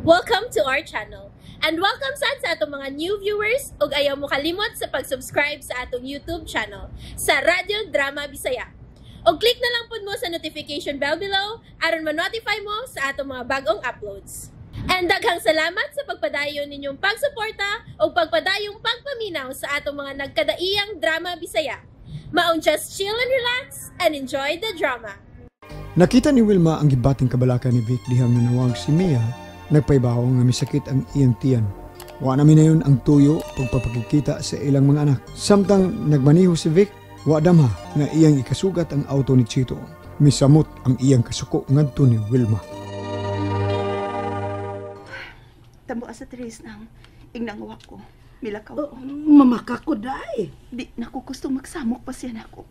Welcome to our channel. And welcome sad sa atong mga new viewers ug ayaw mo kalimot sa pag-subscribe sa atong YouTube channel sa Radyo Drama Bisaya. Og click na lang pud mo sa notification bell below aron ma-notify mo sa atong mga bagong uploads. And daghang salamat sa pagpadayon ninyong pagsuporta ug pagpadayong pagpaminaw sa atong mga nagkadaiyang drama Bisaya. Maong just chill and relax and enjoy the drama. Nakita ni Wilma ang gibating kabalaka ni Vic dihang nanawag si Mia, nagpaibaw nga misakit ang iyang tiyan. Wa na minayon ang tuyo pagpapakikita sa ilang mga anak. Samtang nagmaniho si Vic, wa damha nga iyang ikasugat ang auto ni Chito. Misamot ang iyang kasuko ngadto ni Wilma. Tambo sa Therese nang ingnangawa ko. Milakaw ko. Oh, mamaka ko day. Di na ko gusto magsamok pa siya nako.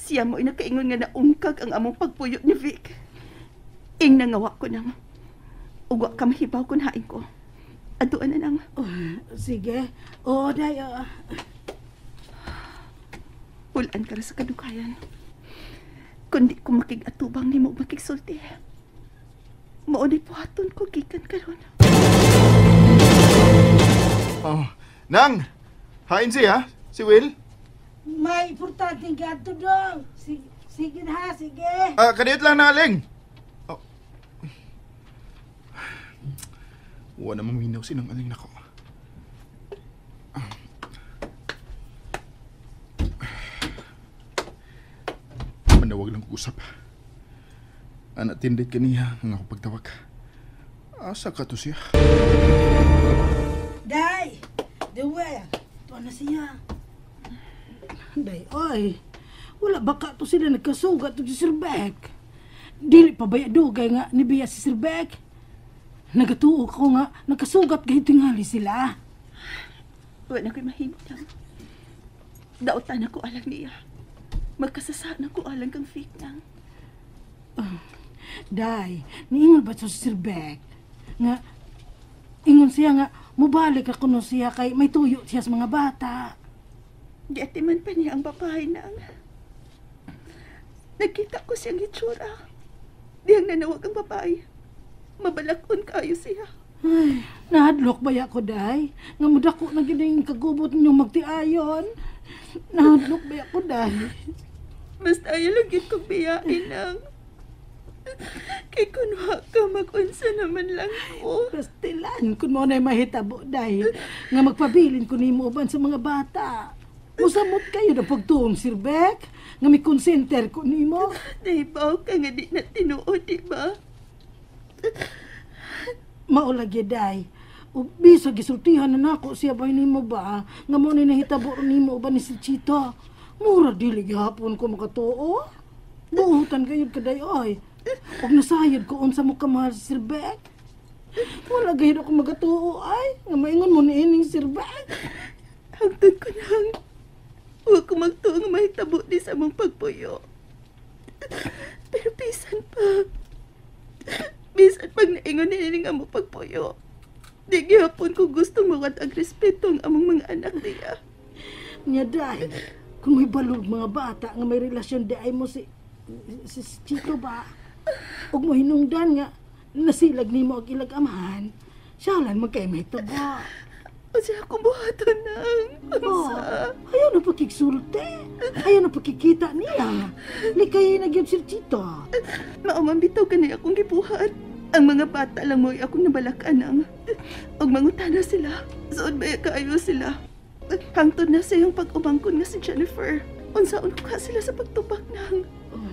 Siya mo nakaingon nga naungkag ang among pagpuyo ni Vic. Ing nangawa ko nang. Ugwa ka mahibaw kun hain ko. Aduan na nang. Oh, sige. Oo, day. Pulan ka ra sa kadukayan. Kundi ko makig-atubang nimo makigsulti. Mao ni puhaton ko gikan karon. Oh, nang! Hain siya, si Will. May importanteng gadto dong. Sige, sige ha, sige. Ah, kadiyot lang na aling. Oh. Wa na maminaw sinang aling nako. Manawag lang ko usap. Anak tindit kaniya ang ako pagtawag. Asa ka to siya? Day! Dewe! Tuwa na siya. Day, oy. Wala baka to sila nagkasugat to si Sir Beck. Dili pa baya dugay nga nibiya si Sir Beck. Nagatuo ko nga nagkasugat gayud tingali sila. Wala na ko'y mahimo lang. Dautan ako alang niya. Magkasasa na ko alang kang fake nang. Day, niingon ba to si Sir Beck? Nga, ingon siya nga, mubalik ako no siya kay may tuyo siya sa mga bata. Giatiman pa niya ang babae nang. Nagkita ko siyang itsura. Diyang nanawag ang babae. Mabalakon kayo siya. Ay, nahadlok ba ko, day? Nga mudako na gining kagubot ninyong magtiayon. Nahadlok ba ko, day? Basta ayaw lang yun kong biyain nang. Kay kunwa ka, mag-unsa naman lang ko. Pastilan, kun mo na'y mahitabo, day. Nga magpabilin ko nimo uban sa mga bata. Musamot kayo na pagtuong, Sir Beck. Nga may consenter ko nimo. Nahibaw ka nga di na tinuod, di ba? Maulagi, day. O bisa gisultihan na nako siya ba nimo ba? Nga mo ni nahitabo nimo uban ni Sir Chito. Mura dili gihapon ko makatuo. Buhutan kayo kaday, oy. Og nasayod ko unsa mo kamahal si Sir Beck. Wala gayud ako magatuo ay. Nga maingon mo ni ining Sir Beck. Hangtod ko nang. Huwag ko magtuo nga mahitabo di sa mong pagpuyo. Pero bisan pa. Bisan pag naingon ni nga mo pagpuyo. Di gihapon ko gustong mawad ang respeto ang among mga anak niya. Nya day, kung may balog mga bata nga may relasyon di ay mo si Chito ba? Ug mo hinungdan nga nasilag nimo og ilag amahan, siyalan man kay mahitabo. Unsa akong buhaton nang? Oh, Unsa? ayaw na pakigsulte. Ayaw na pakikita niya. Likay na gyud Sir Chito. Mao man bitaw kanay akong gibuhat. Ang mga bata lang mo'y akong nabalakan nang. Og mangutana sila. Suod ba kaayo sila? Hangtod na sa iyong pag-umangkon nga si Jennifer. Unsaon ko ka sila sa pagtubak nang? Oh,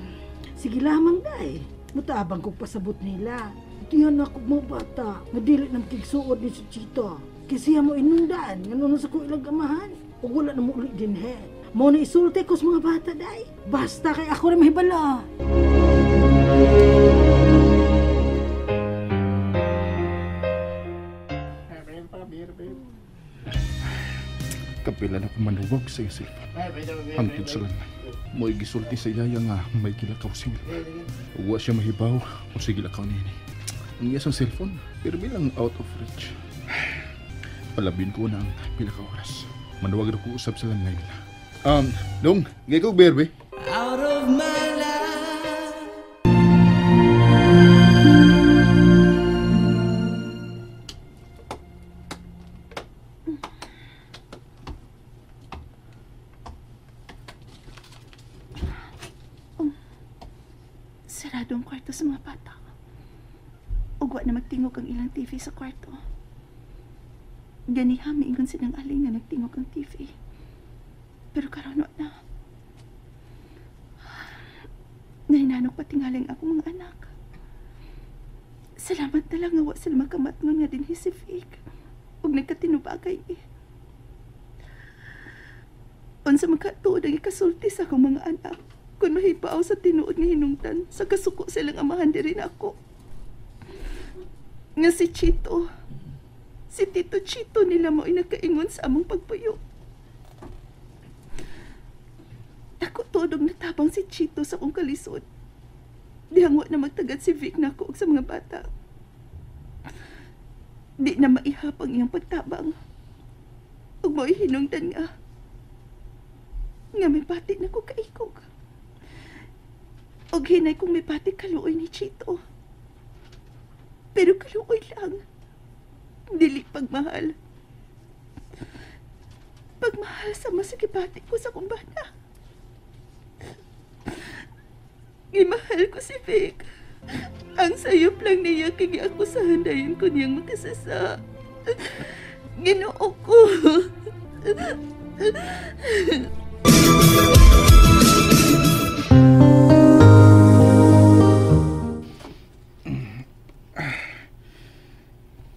sige lamang day. Mutabang kog pasabot nila. Tiyan ako mo bata. Nga dili na makigsuod ni Sir Chito. Kasi siya mo inundaan. Nga nun sa ko ilang amahan. Ug wala na mo uli din he. Mo na isulti ko sa mga bata day. Basta kay ako na mahibala. Kapila na kumanuwag sa iyang cellphone. Hangtod sa lanlan. Mo'y gisulti sa yaya nga may gilakaw si Wilma. Wa siya mahibaw kung sige lakaw nini. Ang iya sa cellphone, pero bilang out of reach. Palabin ko na ang pila ka oras. Manuwag na ko usap sa landline nila. Dong, gay ko berbe. Out of my life. Ug wa na magtingog ang ilang TV sa kwarto. Ganiha miingon silang aling nga nagtingog ang TV. Pero karon wa na. Nahinanok patingaling akong mga anak. Salamat na lang nga wa sila makamatngon nga dinhi si Vic. Ug nagkatinubagay eh. Unsa makatuod ang ikasulti sa akong mga anak kung mahibaw sa tinuod nga hinungdan sa kasuko silang amahan diri nako. Nga si Chito, si Tito Chito nila mo'y nakaingon sa among pagpuyo. Dako tuod og natabang si Chito sa akong kalisod. Dihang wa na magtagad si Vic nako og sa mga bata. Di na maihap ang iyang pagtabang. Ug mo'y hinungdan nga may bati na ko kaikog. Og hinay kong may bati kaluoy ni Chito. Pero kaluoy lang. Dili pagmahal. Pagmahal sa masakibati ko sa kumbana. Gimahal ko si Vic. Ang sayop lang niya kay ako sa handayon ko niyang makasasa. Ginoo ko.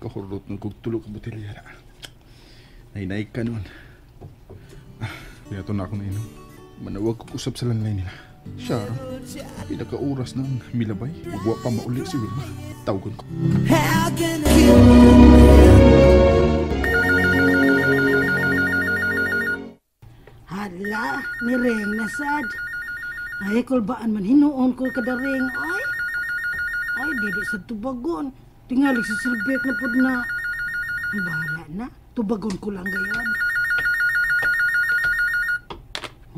Kahurot ng kog tulog ang botelya na. Nahinay ka nun. Kaya na ako nainom. Manawag ko usap sa landline nila. Siya, pinaka-oras ng milabay. Huwag pa mauli si Wilma. Tawagan ko. Hala, niring na sad. Ay, kulbaan man hinuon ko kadaring. Ay, ay, dili sa tubagon. Tingali si Silbek na pud na. Bahala na. Tubagon ko lang gayon.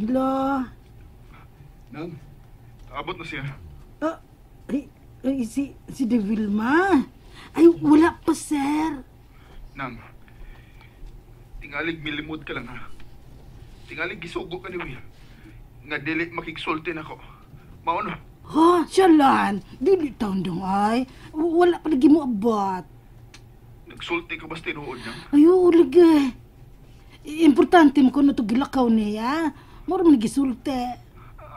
Hello. Nang, abot na siya. Ay, si De Vilma. Ay, wala pa, sir. Nang, tingalig milimod ka lang, ha? Tingalig gisugo ka ni Will. Nga dili makigsulti na ko. Maono. Ha? Siya lang. Dili taon dong ay. Wala pa lagi mo abot. Nagsulti ka ba sa tinuod niya? Ay, oo, lagi. Importante mo kung ito gilakaw niya. Mura man gisulti.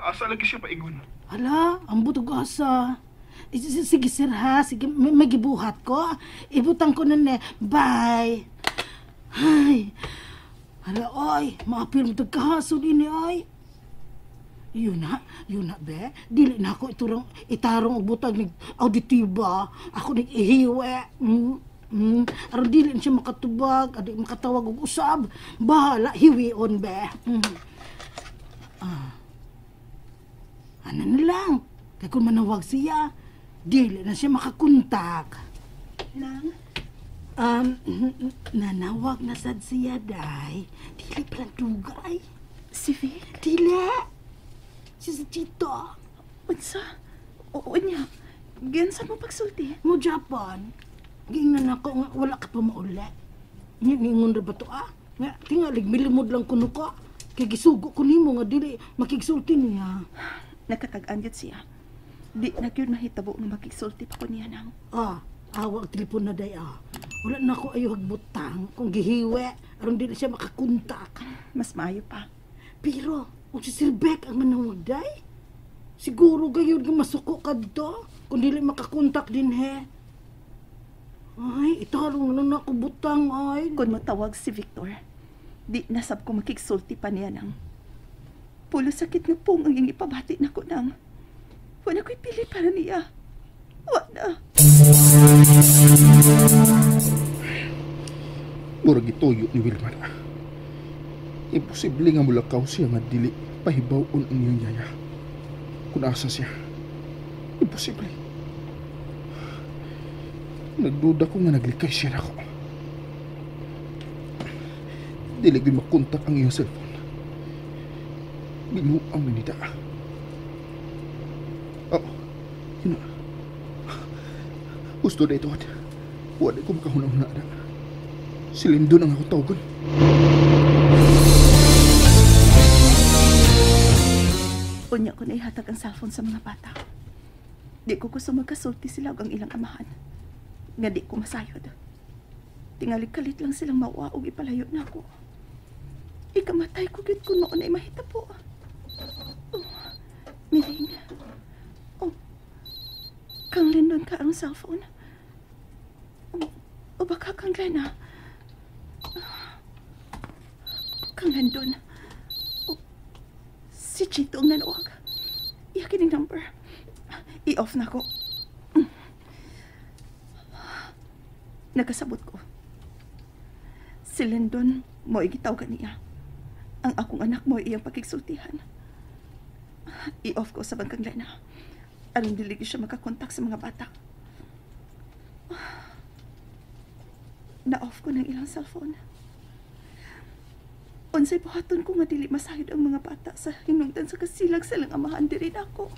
Asa lagi siya paingon? Hala, ang butog asa. Sige, sir, ha? Sige, may gibuhat ko. Ibutang ko na ne. Bye. Ay. Hala, oy. Maapil mo tagkahasol ini, oy. Yun na, be. Dili na ako itarong og butag ng auditiba. Ako nag-ihiwe. Aron dili na siya makatubag, adi makatawag og usab. Bahala, hiwion, be. Ano na lang? Kaya kung manawag siya, dili na siya makakontak. Nang? Nanawag na sad siya, day. Dili palang dugay. Si Vic? Dili! Si Chito. Unsa? Oo niya. Gansan mo pagsulti? Mo Japan. Giingnan ako nga wala ka pa mauli. Ningon ra ba to, ah? Nga, tingalig, milimod lang kuno ka. Kay gisugo ko nimo nga dili makigsulti niya. Nakatag-an yun siya. Di na gyud mahitabo nga makigsulti pa ko niya nang. Ah, awa ang telepon na day, ah. Wala na ko ayo hagbutang kung gihiwe aron dili siya makakontak. Mas maayo pa. Pero kung si Sir Beck ang manawag day, siguro gayud nga masuko kadto kung dili makakontak din he. Ay, itarong na lang ako butang ay. Kung matawag si Victor, di nasab ko makigsulti pa niya nang. Pulo sakit nga pong ang iyang ipabati na ko nang. Wala ko'y pili para niya. Wala. Murag ituyo ni Wilma na. Imposible nga mulakaw siya nga dili pahibawon ang iyang yaya. Kung asa siya. Imposible. Nagduda ko nga naglikay siya nako. Dili gyud makontak ang iyang cellphone. Binuang minita. Oh, yun na. Gusto na ito. Wala ko makahunang na. Si Lindon ang ako tawagan. Unya ko naihatag ang cellphone sa mga bata. Di ko gusto magkasulti sila og ang ilang amahan. Nga di ko masayod. Tingali kalit lang silang mauwa og ipalayo na ako. Ikamatay ko gyud kun mao na mahitabo. Oh, Miling. Oh, kang Lindon ka ang cellphone. Oh, o baka kang Glenna. Kang Lindon. Oh, si Chito ang nanuwag. Iya kining number. I-off na ko. Nagkasabot ko. Si Lindon, mo'y gitawgan niya. Ang akong anak mo'y iyang pakigsultihan. I-off ko sa bangkang Lena. Aron dili gyud siya makakontak sa mga bata. Na-off ko ng ilang cellphone. Unsay buhaton ko nga dili masayod ang mga bata sa hinungdan sa kasilag sa ilang amahan diri nako.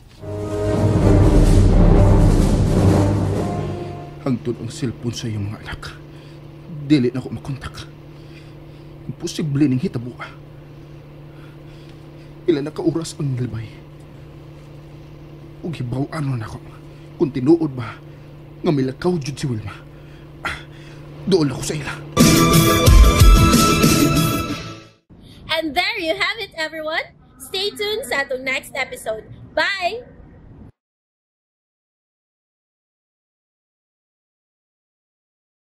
Hangtod ang cellphone sa iyong mga anak. Dili na ko makontak. Imposible ning hitabo. Ila na ka oras ang nilbay. Ug hibaw-an na nako kung tinuod ba nga milakaw jud si Wilma. Dool ako sa ila. And there you have it, everyone. Stay tuned sa atong next episode. Bye!